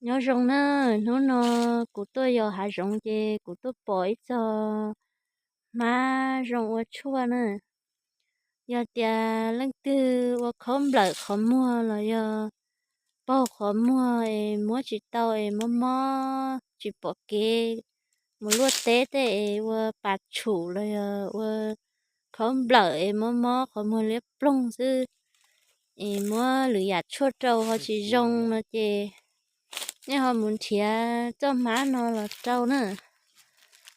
Nyob zoo na, hnub no kuv tuaj yos hav zoov ces kuv tuaj pom ib txog hmab zoo ua tshuaj na. Yog tias leej twg ua khaub nplawm qhov muag los yog paug qhov muag es muab tsis tau es mob mob tsis pom kev mus luaj teb tej es ua pas tshum los yog ua khaub nplawm es mob mob qhov muag liab ploog xwb, es muab lwm yam tshuaj rau ho tsis zoo no ces nej ho mus nrhiav txoj hmab no los rau na.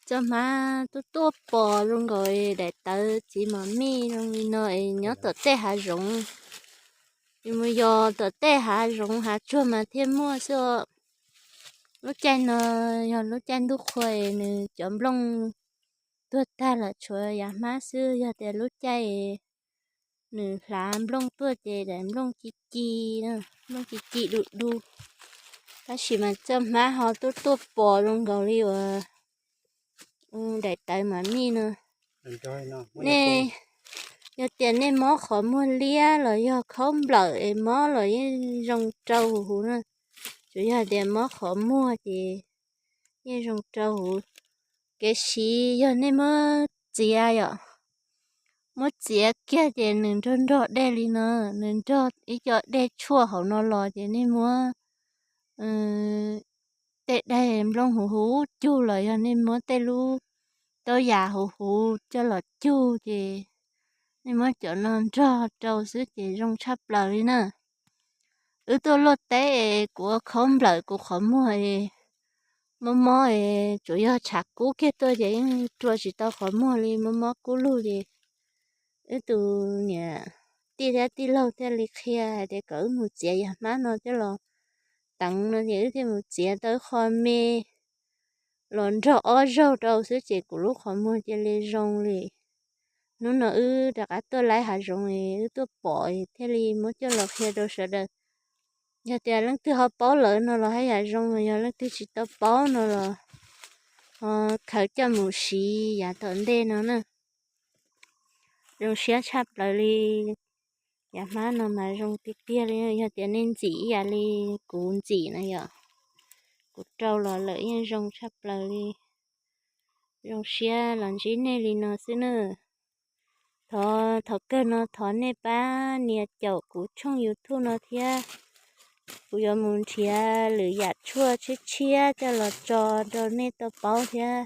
Txoj hmab tuaj tuaj pos zoo nkaus daim tawv txiv mos mij zoo li no es nyob tom tej hav zoov. Yus mus yos tom tej hav zoov hav tsuag mas thiaj muaj xwb. Lub caij no yog lub caij ntuj qhua es nws cov nplooj tuag tag lawm tshuav yav hmab xwb. Yog tias lub caij nws hlav nplooj tuaj ces daim nplooj ci ci, nplooj ci ci du du. Tab sis mas txoj hmab ho tuaj tuaj pos zoo nkaus li uas daim tawv mos mij no. Nej, yog tias nej mob qhov muag liab los yog khaub nplawm es mob los yeej zoo rau huv huv na. Tsuas yog tias mob qhov muag ces yeej zoo rau huv. Kev siv yog nej muab txiav yom, muab txiav kiag ces nws nrog nrog dej li no, nws nrog ib co dej tshuaj hauv no los ces nej muab tej daim nplooj huv huv cug los yog nej muab tej lub taub yas huv huv coj los cug ces nej muab cov no nrog rau xwb ces zoo tshaj plaws li na. Wb tuaj luaj teb es kuv ua khaub nplawm kuv qhov muag es mob mob es tsuas yog tshav kub kiag tuaj ces yeej rua tsis tau qhov muag li, mob mob kub lug ces wb tus niam tij thiab tij laug thiaj li qhia hais tias kom wb mus txiav yav hmab no coj los teev no ces wb thiaj mus txiav tau ib qho me los nrog ob zaug rau xwb ces kuv lub qhov muag cia li zoo li. Hnub no wb rov qab tuaj laib hav zoov es wb tuaj pom thiaj li muab coj los qhia rau sawv daws. Yog tias leej twg ho paub lawm no los haj yam zoo, yog leej twg tsis tau paub no los ho khaws coj mus siv yav tom ntej no na. Zoo siab tshaj plaws li. Yav hmab no mas zoo tiag tiag li, yog tias nej ntxim ib yam li kuv ntxim na yom, kuv rau los lawm yeej zoo tshaj plaws li. Zoo siab los ntsib nej li no xwb na. Thov, thaum kawg no thov nej pab nias caum kuv tshooj YouTube no thiab. Kuv yuav mus nrhiav lwm yam tshuaj tshiab tshiab coj los tso rau nej tau paub thiab.